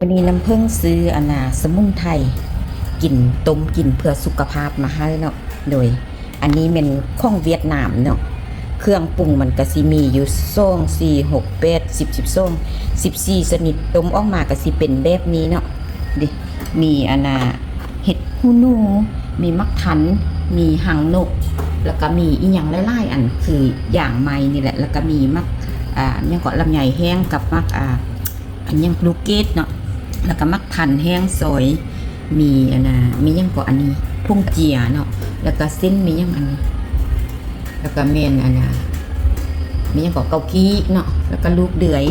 ມື້ນີ້ນ້ຳເຜິ້ງຊື້ອັນນ່າສະໝຸນໄພກິນ ຕົ້ມກິນເພື່ອສຸຂະພາບມາໃຫ້ເນາະ. ໂດຍ ອັນນີ້ແມ່ນຂອງຫວຽດນາມເນາະ. ເຄື່ອງປຸງມັນກະຊິມີຢູ່ ສອງ ສີ່ ຫົກ ແປດ ສິບ ສິບສອງ ສິບສີ່ຊະນິດ. ຕົ້ມອອກມາກະຊິເປັນແບບນີ້ເນາະ. ເດ ມີອັນນ່າເຫັດຫູໜູ, ມີໝາກທັນ, ມີຫາງນົກ ແລ້ວກະມີອີ່ຫຍັງຫຼາຍໆອັນ ຄືຢາງໄມ້ນີ້ແຫຼະ. ແລ້ວກະມີໝາກ ອ່າ ຫຍັງເກາະ ລຳໄຍແຫ້ງກັບໝາກ ອ່າ ອັນຫຍັງລູກເກດເນາະ ແລ້ວກະໝາກທັນແຫ້ງຊອຍ ມີອັນນ່າ ມີຫຍັງເກາະ ອັນນີ້ຜົງເຈຍເນາະ ແລ້ວກະເສັ້ນ ມີຫຍັງອັນນີ້ ແລ້ວກະແມ່ນອັນນ່າ ມີຫຍັງເກາະ ເກົາກີ້ເນາະ ແລ້ວກະລູກເດືອຍ.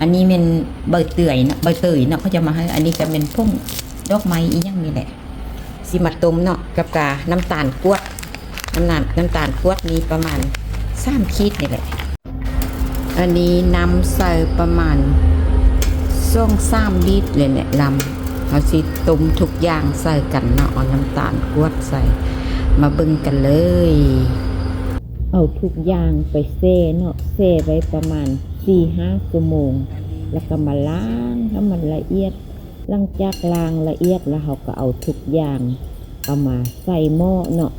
ອັນນີ້ແມ່ນໃບເຕືອຍເນາະ ໃບເຕີຍເນາະ ເຂົາຈະມາໃຫ້. ອັນນີ້ກະແມ່ນຜົງດອກໄມ້ອີ່ຫຍັງນີ້ແຫຼະ. ຊິມາຕົ້ມເນາະ ກັບການ້ຳຕານກວດ ນ້ຳຕານ ນ້ຳຕານກວດນີ້ປະມານສາມຂີດນີ້ແຫຼະ. ອັນນີ້ນ້ຳໃສ່ປະມານສອງສາມລິດເລີຍແຫຼະ ລຳ. ເຮົາຊິຕົ້ມທຸກຢ່າງໃສ່ກັນເນາະ ເອົານ້ຳຕານກວດໃສ່. ມາເບິ່ງກັນເລີຍ. ເອົາທຸກຢ່າງໄປແຊ່ເນາະ ແຊ່ໄວ້ປະມານສີ່ຫ້າຊົ່ວໂມງ ແລ້ວກະມາລ້າງໃຫ້ມັນລະອຽດ. ຫຼັງຈາກລ້າງລະອຽດແລ້ວ ເຮົາກະເອົາທຸກຢ່າງເອົາມາໃສ່ໝໍ້ເນາະ.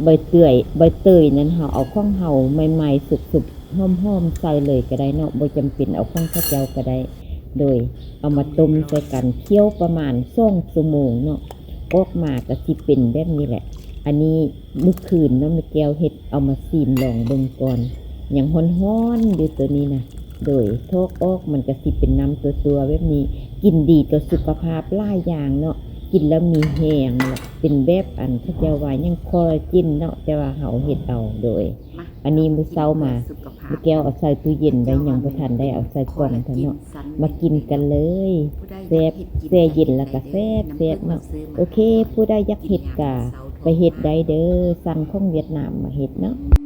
ໃບເຕືອຍ ໃບເຕີຍນັ້ນ ເຮົາເອົາຂອງເຮົາໃໝ່ໆ ສຸກໆ ຫອມໆ ໃສ່ເລີຍກະໄດ້ເນາະ ບໍ່ຈຳເປັນເອົາຂອງເຂົາເຈົ້າກະໄດ້. ໂດຍ ເອົາມາຕົ້ມໃສ່ກັນ ຂ້ຽວປະມານສອງຊົ່ວໂມງເນາະ ອອກມາກະຊິເປັນແບບນີ້ແຫຼະ. ອັນນີ້ ມື້ຄືນເນາະ ແມ່ແກ້ວເຮັດ ເອົາມາຊີມລອງເບິ່ງກ່ອນ ຍັງຮ້ອນໆຢູ່ໂຕນີ້ນະ. ໂດຍ ຖອກອອກມັນກະຊິເປັນນ້ຳຕົວໆແບບນີ້ ກິນດີຕໍ່ສຸຂະພາບຫຼາຍຢ່າງເນາະ ກິນແລ້ວມີແຮງ ເປັນແບບອັນເຂົາເຈົ້າວ່າຫຍັງ ຄໍລາເຈນເນາະ ແຕ່ວ່າເຮົາເຮັດເອົາ. ໂດຍ ອັນນີ້ມື້ເຊົ້າມາ ແມ່ແກ້ວເອົາໃສ່ຕູ້ເຢັນໄວ້ ຍັງບໍ່ທັນໄດ້ເອົາໃສ່ກ່ອງເທື່ອເນາະ. ມາກິນກັນເລີຍ ແຊບ ແຊ່ເຢັນແລ້ວກະແຊບໆເນາະ. ໂອເຄ ຜູ້ໃດຢາກເຮັດກະໄປເຮັດໄດ້ເດີ ສັ່ງຂອງຫວຽດນາມມາເຮັດເນາະ.